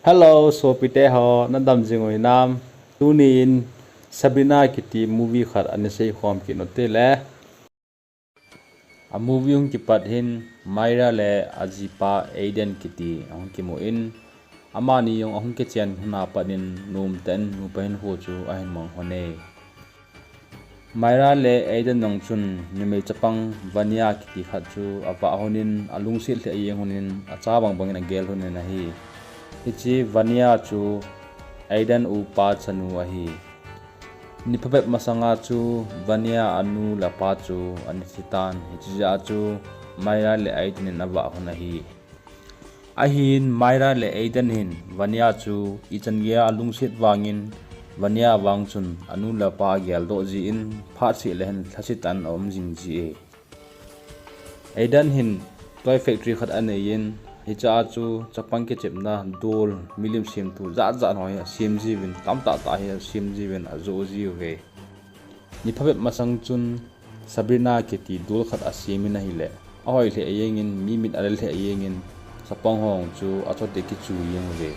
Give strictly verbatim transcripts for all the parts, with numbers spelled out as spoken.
Hello, sopite ho, nadam jing u hinam? Tuni in Sabrina kiti movie khat ana seikhom kit u hite le. A movie hung kipat hin Myra le ajipa Aiden kiti ahung kimu in, amani jong ahung kichen hun a pat in nomtah in nupa hinkho chu ahin mang lhon e. Myra le Aiden jong chun numei chapang Vania kiti khat chu avah lhon in, alungset lheh jeng lhon in, acha bangbang in agel lhon in ahi. Hiche Vania chu Aiden upa chanu ahi. Ni phabep masanga chu Vania anu le apa chu ana thitan, hiche jeh a chu Myra le Aiden in avah lhon ahi. Ahin Myra le Aiden hin Vania chu ichan geiya alungset vangin, Vania vang chun anu le apa ageldoh jeh in phat seh le hin lhasetah in aum jing ji e. Aiden hin toy factory khat anei in, hiche a chu chapang kichepna doll, milim semthu jat jat ho hi asem jiuvin, tamtah tah hi asem jiuvin ajoh jiuve. Ni phabep masang chun Sabrina kiti doll khat asem in ahile, ahoi lheh jeng in, mi mit ale lheh jeng in, chapang ho chu achote kichu jeng uve.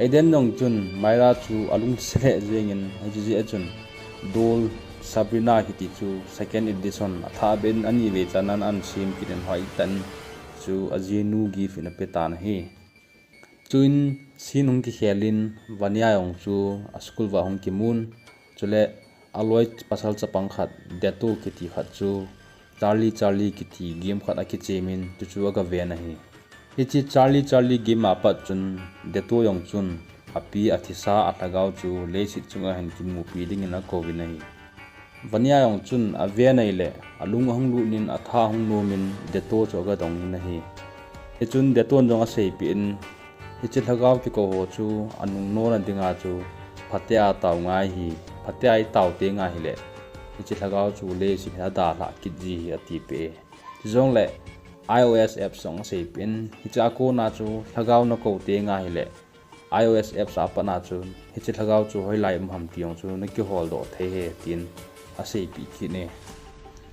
Aiden jong chun Myra chu alungse lheh jeng in, hiche jeh a chun doll Sabrina kiti chu second edition athah beh in ani vei chan ana sem kit in hoitah in chu ajinu gift in ape tan ahi. Chuin scene hung kikhel in Vania jong chu a school uva hung kimun, chule aloi pasal chapang khat Deto kiti khat chu Charlie Charlie kiti game khat akichem in chuchu aga ven ahi. Hiche Charlie Charlie game a pat chun Deto jong chun api athisa alhagao chu leiset chunga hin kimupi dingin akouvin ahi. Vania jong chun aven ahile alung ahung lut in atha ahung nom in Deto chu aga dong in ahi. Hichun Deto in jong aseipeh in, hiche lhagao kikou ho chu anung nona dinga chu phatea tao ngai ahi, phatea itao teng ahile hiche lhagao chu leiset hin adalhah kit ji ahi atipeh e. Chujongle iOS apps jong aseipeh in, hiche a kona chu lhagao nakou teng ahile iOS apps a pat a chun hiche lhagao chu hoilai um ham ti jong chu nakiholdoh thei ahi tin aseipeh kit e.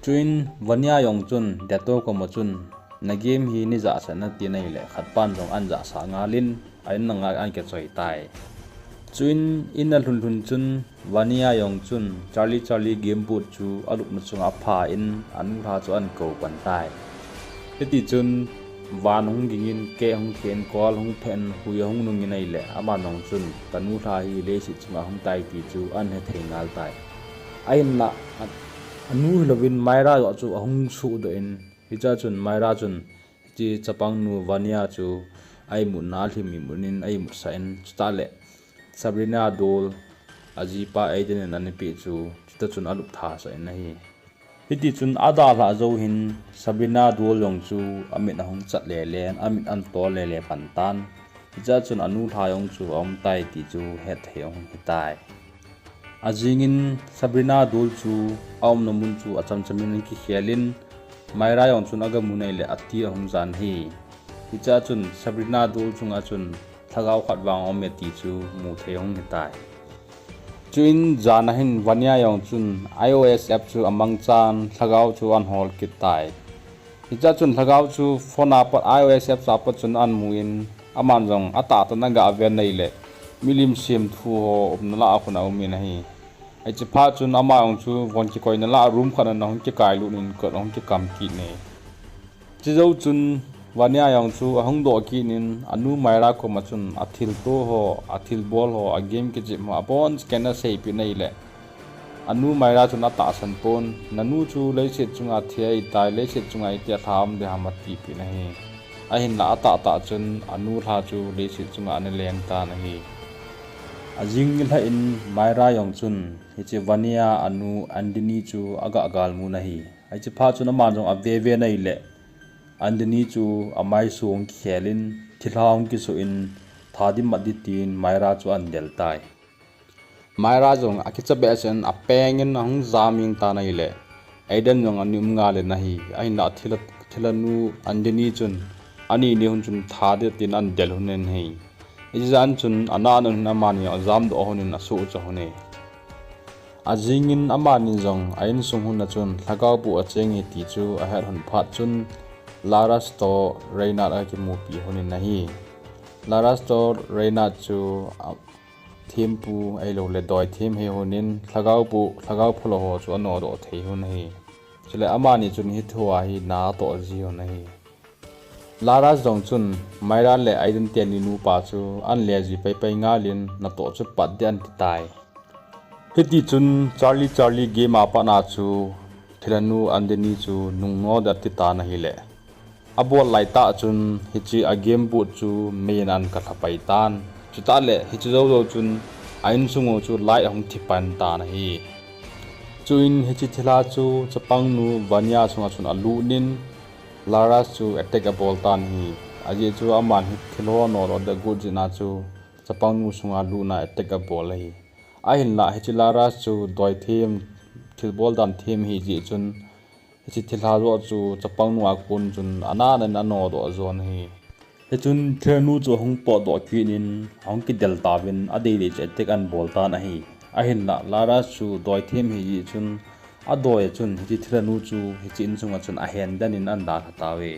Chuin Vania jong chun Deto koma chun, na game hi neijahsah in atin ahile khatpan jong ana jahsah ngal in, a in langa ana kichoi tai. Chuin in alhun lhun chun Vania jong chun Charlie Charlie game board chu alupna chunga apha in anu lha chu ana kou pan tai. Hitichun van ahung ging in, keh ahung khen, kol ahung phen, hui ahung nung in ahile, aman jong chun kanu lha hi leiset chunga ahung tai ti chu ana hetthei ngal tai. Ahinla anu hilouvin Myra joh chu ahung sohdoh in, hichea chun Myra chun hiche chapangnu Vania chu a imutna a lhim imut in a imutsah in, chutah le Sabrina doll ajipa Aiden in ana peh chu chutoh chun alup thasah in ahi. Hitichun adalhah jou hin Sabrina doll jong chu amit ahung chat lele in, amit ana tol lele pan tan. Hichea chun anu lha jong chu aum tai ti chu hetthei ahung hitai. Ajingin Sabrina doll chu aumna mun chu achamchamin ana kikhel in, Myra jong chun aga mu in ahile atil ahung jan ahi. Hichea chun Sabrina doll chunga chun lhagao khat vang aume ti chu muthei ahung hitai. Chuin jan ahin Vania jong chun iOS app chu amangchan lhagao chu ana hol kit tai. Hichea chun lhagao chu phone a pat, iOS app a pat chun ana mu in, aman jong atahtah in aga ven ahile milim semthu ho umna lah a khun aumin ahi. Hiche phat chun ama jong chu von kikoina lah a room khat ana hung kikailut in kot ahung kikam kit e. Chujou chun Vania jong chu ahung doh kit in anu Myra koma chun athilto ho, athilbol ho, a game kichep ho aboncha ana seipeh in ahile, anu Myra chun atahsan pon, nanu chu leiset chunga thi ahitai, leiset chunga iti alha um ding ham atipeh in ahi. Ahinla atahtah chun anu lha chu leiset chunga ana leng tan ahi. Ajing nilhah in Myra jong chun hiche Vania anu Andini chu aga galmun ahi. Hiche phat chun aman jong ave ve in ahile, Andini chu amaisu ahung kikhel in, thilha ahung kisoh in, tha di mat di tin Myra chu ana del tai. Myra jong akicha behseh in apeng in ahung jam jeng tan ahile, Aiden jong ana um ngal in ahi. Ahinla thilha, thilhanu Andini chun anini hun chun tha di tin ana del lhon in ahi. Hiche jan chun ana ana lhun in amani jong ajamdoh lhon in asohcha lhon e. Ajingin amani jong a insung lhun a chun lhagao boh acheng e ti chu ahet lhon phat chun Lara store Reynard akimupi lhon in ahi. Lara toh Reina chu a, thempu ahilou le doi them hi hon in lhagao pu, lhagao phalou ho chu anodoh thei hon ahi. Chule amani chun hitia hi natoh ji hon ahi. Lara jong chun Myra le Aiden teni nupa chu an le ji paipai ngal in natoh chu pat ding anti tai. Hiti chun Charlie Charlie game a pat a chu thilhanu Andini chu nungno ding ati tan ahile. Abol lai tah chun hiche a game board chu mei in ana kalha pai tan. Chutah le hiche jou jou chun a insung u chu light ahung thi pan tan ahi. Chuin hiche thilha chu chapangnu Vanya sunga chun alut in Lara chu attack abol tan ahi. Ajeh chu aman hi thilha nodoh ding agot jeh a chu chapangnu sunga lut a attack abol ahi. Ahinlah hiche Lara chu doi them, thilbol dan them ahi jeh chun hiche thilha joh chu chapangnu a kon chun anat in anodoh jon ahi. Hichun thilhanu chu ahung potdoh kit in ahung kidel tauvin adei dei chu attack ana bol tan ahi. Ahinlah Lara chu doi them ahi jeh chun adoi a chun hiche thilhanu chu hiche insung a chun ahen den in ana dalha tauve.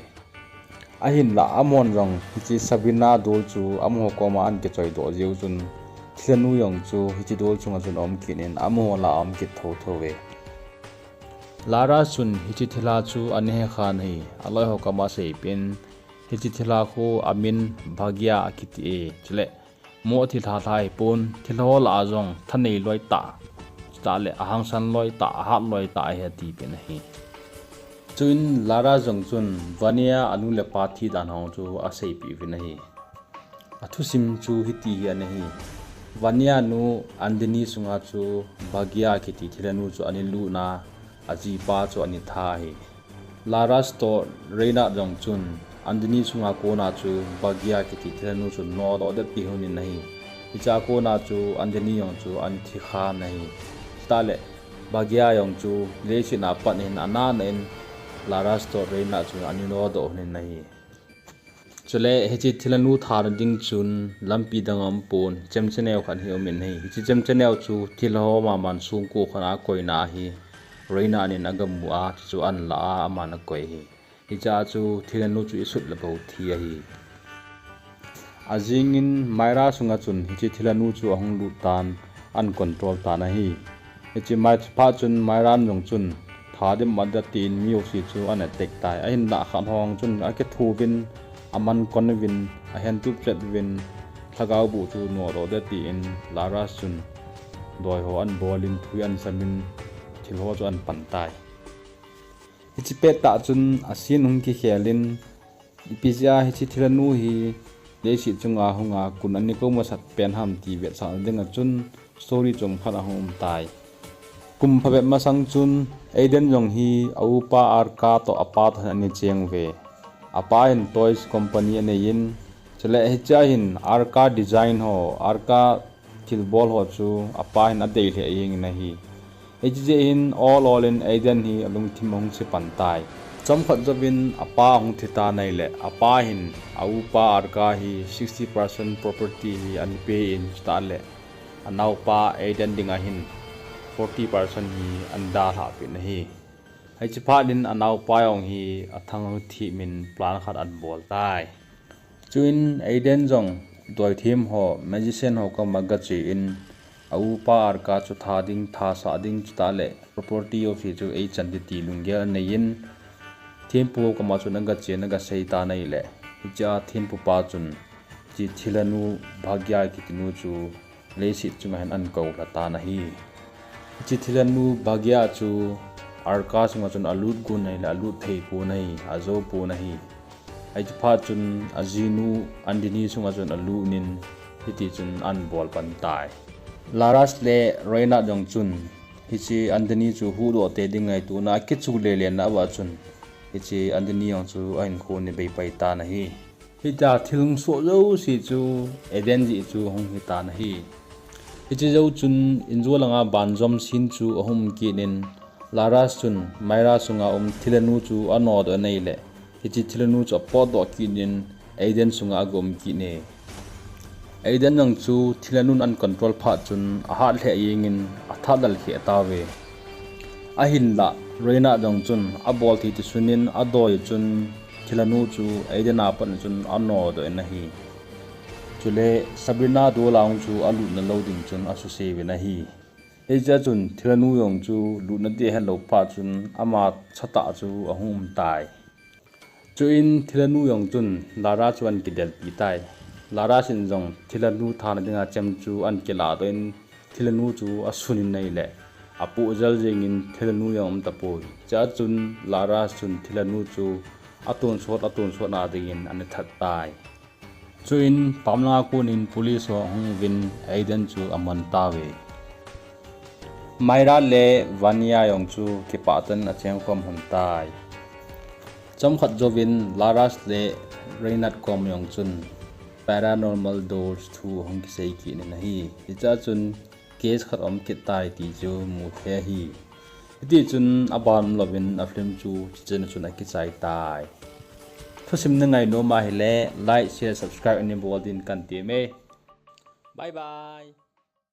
Ahinlah amahon jong hiche Sabrina doll chu amaho koma ana kichoi doh jeh u chun thilhanu jong chu hiche doll chunga chun aum kit in amaho lah a aum kit thotho uve. Lara chun hiche thilha chu ana he khan ahi, aloi ho koma aseipeh in, hiche thilha khu amin Bhagya akiti e, chule moh thilha lha ahipon, thilha ho lah a jong thanei loi tah, chutah le ahangsan loi tah, ahat loi tah ahi atipeh in ahi. Chuin Lara jong chun Vanya anu le apa thi dan ho chu aseipeh uvin ahi. Athusim chu hiti hi ana hi. Vanya nu Andini sunga chu Bhagya kiti thilhanu chu ana lut a, ajipa chu ana tha ahi. Lara toh Reina jong chun Andini sunga kona chu Bhagya kiti thilhanu chu nodoh ding ati hon in ahi. Hichea kona chu Andini jong chu ana thi khan ahi. Chutah le Bhagya jong chu leiset a pat in anat in Lara toh Reina chu ana nodoh hon in ahi. Chule hiche thilhanu thana ding chun lampi dang aumpon, chemcha neo khat hi aum in ahi. Hiche chemcha neo chu thilha ho mama songko khat a akoina ahi. Reina in agamu a, chuchu ana la a, aman akoi ahi. Hichea chu thilhanu chu asut le bou thi ahi. Ajing in Myra sunga chun hiche thilhanu chu ahung lut tan, ana control tan ahi. Hiche phat chun Myra jong chun tha ding mat ding atin mi jouse chu ana attack tai. Ahinlah khat ho chun akithu uvin, aman kon uvin, ahen tup chet uvin, lhagao boh chu nodoh ding atin Lara chun doi ho ana bol in, thui ana sam in, thil ho chu ana pan tai. Hiche pettah chun a scene hung kikhel in, ipi jeh a hiche thilhanu hi leiset chunga hunga kon ana kou masat pen ham ti vetsahna dinga chun story chomkhat ahung um tai. Kum phabep masang chun Aiden jong hi a upa Arca toh apa toh hin ana cheng uve. Apa hin toys company anei in, chule hichea hin Arca design ho, Arca thilbol ho chu apa hin adei lheh jeng in ahi. Hiche jeh hin ol ol in Aiden hi alungthim ahung se pan tai. Chomkhat jouvin apa ahung thi tan ahile, apa hin a upa Arca hi sixty percent property hi ana pe in, chutah le anaopa Aiden dinga hin forty percent hi ana dalhah peh in ahi. Hiche phat in anaopa jong hi athang ahung them in plan khat ana bol tai. Chuin Aiden jong doithem ho, magician ho koma gache in, a upa Arca chu tha ding, thasah ding, chutah le property jouse chu eichan ding ti lunggel anei in, thempu ho koma chun agache in agasei tan ahile, hichea thempu pa chun hiche thilhanu Bhagya kiti nu chu leiset chunga hin ana koulha tan ahi. Hiche thilhanu Bhagya chu Arca sunga chun alut gon ahile alut thei pon ahi, ajou pon ahi. Hiche phat chun ajinu Andini sunga chun alut in, hiti chun ana bol pan tai. Lara le Reina jong chun hiche Andini chu huhdoh tei ding ngaitona akichu lele na uva chun hiche Andini jong chu ahinkho ana bei pai tan ahi. Hitia thil hung soh jouse chu Aiden jeh chu hung hitan ahi. Hiche jou chun injo langa banjom scene chu ahung um kit in, Lara chun Myra sunga um thilhanu chu anodoh in ahile, hiche thilhanu chu apotdoh kit in Aiden sunga aga um kit e. Aiden jong chu thilhanun ana control phat chun ahat lheh jeng in athat lal kheh tauve. Ahinlah Reina jong chun abol thei ti sun in adoi chun thilhanu chu Aiden a pat chun anodoh in ahi. Chule Sabrina doll a hung chu alutna lou ding chun asuse uvin ahi. Hichea chun thilhanu jong chu lutna ding ahet lou phat chun ama chatah chu ahung um tai. Chuin thilhanu jong chun Lara chu ahin kidelpi tai. Lara in jong thilhanu thana dinga chem chu ahin kiladoh in thilhanu chu asun in ahile apoh jel jengin thilhanu jong aum tapoi. Chea chun Lara chun thilhanu chu atonsot atonsot na dingin ahin that tai. Chuin pamlanga konin police ho ahung uvin Aiden chu aman tauve. Myra le Vanya jong chu kipah tah in achengkhom lhon tai. Chomkhat jouvin Lara le Reynard kom jong chun paranormal dolls thu ahung kisei kit in ahi. Hichea chun case khat aum kit tai ti chu mu thei ahi. Hiti chun aban umlouvin a film chu hichea chun akichai tai. Thusim na ngainom ahile like, share, subscribe ana bol din kahin tem e. Bye bye.